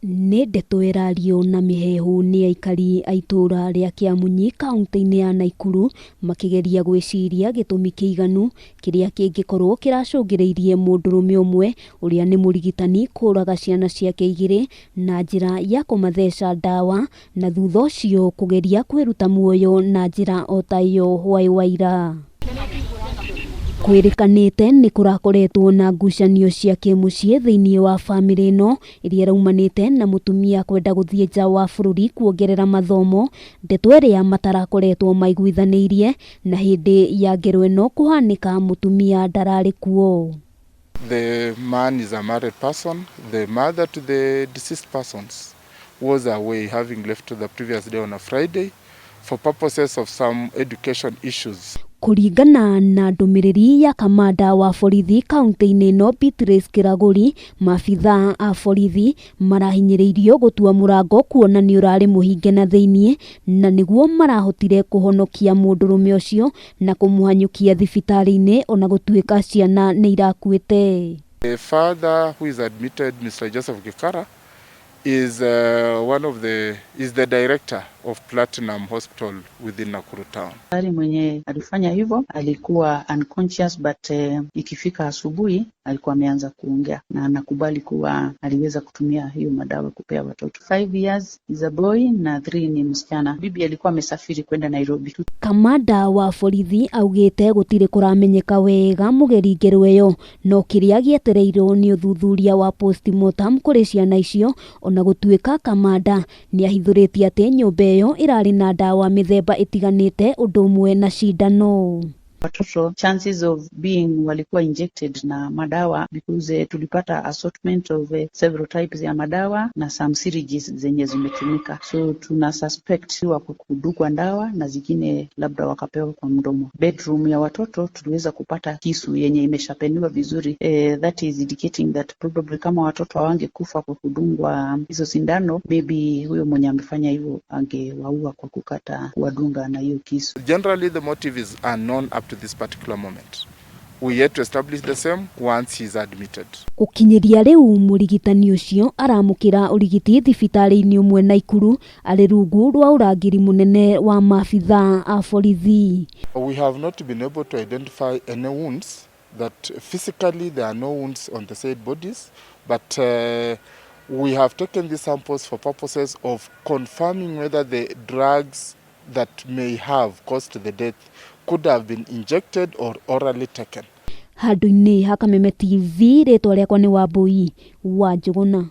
Nĩ ndeto ĩrario na mĩheehũ nĩ aikari a itũũra rĩa Kĩamunyi kauntĩ-inĩ ya Naikuru makĩgeria gwĩciria gĩtũmi kĩiganu kĩrĩa kĩngĩkorwo kĩracũngĩrĩirie mũndũrũme ũmwe ũrĩa nĩ mũrigitani kũraga ciana ciake igĩrĩ na njĩra ya kũmatheca ndawa na thutha ũcio kũgeria kwĩruta muoyo na njĩra o ta ĩyo hwaĩ wa ira. Kwĩrĩkanĩte nĩ kũrakoretwo na ngucanio cia kĩmũciĩ thĩinĩ wa bamĩrĩ ĩno ĩrĩa ĩraumanĩte na mũtumia kwenda gũthiĩ nja wa bũrũri kuongerera mathomo, ndeto ĩrĩa matarakoretwo maiguithanĩirie na hĩndĩ ya ngero ĩno kũhanĩka mũtumia ndararĩ kuo. The man is a married person. The mother to the deceased persons was away, having left the previous day on a Friday for purposes of some education issues. Kũringana na ndũmĩrĩri ya kamanda wa borithi kaunti-inĩ ĩno Beatrice Kĩragũri, maabithaa a borithi marahinyĩrĩirio gũtua mũrango kuona nĩ ũrarĩ mũhinge na thĩiniĩ na nĩguo marahotire kũhonokia mũndũrũme ũcio na kũmũhanyũkia thibitarĩ-inĩ ona gũtuĩka ciana nĩ irakuĩte. The father who is admitted, Mr. Joseph Gikara, is one of the is the director of Platinum Hospital within Nakuru town. Daktari mwenye alifanya hivyo alikuwa unconscious but ikifika asubuhi alikuwa ameanza kuongea na anakubali kuwa aliweza kutumia hiyo madawa kupea watoto. 5 years is a boy na 3 ni msichana. Bibi alikuwa amesafiri kwenda Nairobi. Kamanda wa borithi augĩte gũtirĩ kũramenyeka wega mũgeri ngero ĩyo no kĩrĩa gĩetereirwo nĩ ũthuthuria wa postmortem kũrĩ ciana icio ona gũtuĩka kamanda nĩ ahithũrĩtie atĩ nyũmba ĩyo ĩrarĩ na ndawa mĩthemba ĩtiganĩte ũndũ ũmwe na cindano. Watoto chances of being walikuwa injected na madawa because tulipata assortment of several types ya madawa na some syringes zenye zimetumika, so tuna suspect wako kudungwa dawa na zingine labda wakapewa kwa mdomo. Bedroom ya watoto tuliweza kupata kisu yenye imeshapeniwa vizuri, that is indicating that probably kama watoto hawangekufa kwa kudungwa hizo sindano, maybe huyo mwenye amefanya hivyo angewaua kwa kukata kuwadunga na hiyo kisu. Generally, the motive is unknown up to this particular moment. We yet to establish the same once he is admitted. Gũkinyĩria rĩu mũrigitani ũcio aramũkĩra ũrigiti thibitarĩ-inĩ ũmwe Naikuru arĩ rungu rwa ũrangĩri mũnene wa maabithaa a borithi. We have not been able to identify any wounds, that physically there are no wounds on the said bodies, but we have taken these samples for purposes of confirming whether the drugs that may have caused the death could have been injected or orally taken. Handũ-inĩ ha Kameme TV, rĩtwa rĩakwa nĩ Wambui wa Njũgũna.